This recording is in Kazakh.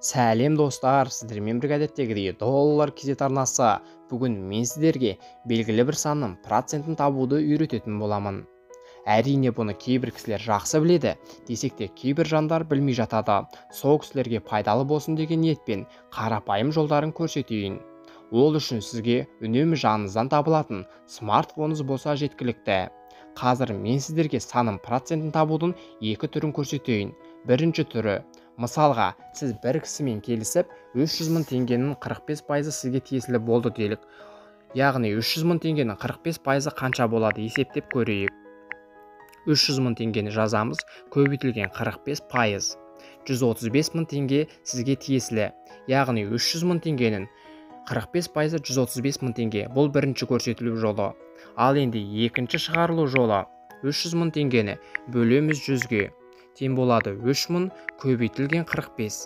Сәлем, достар! Сіздермен бірге әдеттегідей Доллар KZ арнасы. Бүгін мен сіздерге белгілі бір санның процентін табуды үйрететін боламын. Әрине, бұны кейбір кісілер жақсы біледі, десек те, кейбір жандар білмей жатады. Сол кісілерге пайдалы болсын деген ниетпен қарапайым жолдарын көрсетейін. Ол үшін сізге үнемі жаныңыздан табылатын смартфоныңыз болса, жеткілікті. Қазір мен сіздерге санның процентін табудың екі түрін көрсетейін. Бірінші түрі: мысалға, сіз бір кісімен келісіп, 300 мың теңгенің 45%-ы сізге тиесілі болды делік. Яғни 300 мың теңгенің 45%-ы қанша болады, есептеп көрейік. 300 мың теңгені жазамыз, көбейтілген 45%, 135 мың теңге сізге тиесілі. Яғни 300 мың теңгенің 45%-ы 135 мың теңге. Бұл бірінші көрсетілу жолы. Ал енді екінші шығарылу жолы: 300 мың теңгені бөлеміз 100-ге, тең болады 3 мың көбейтілген 45.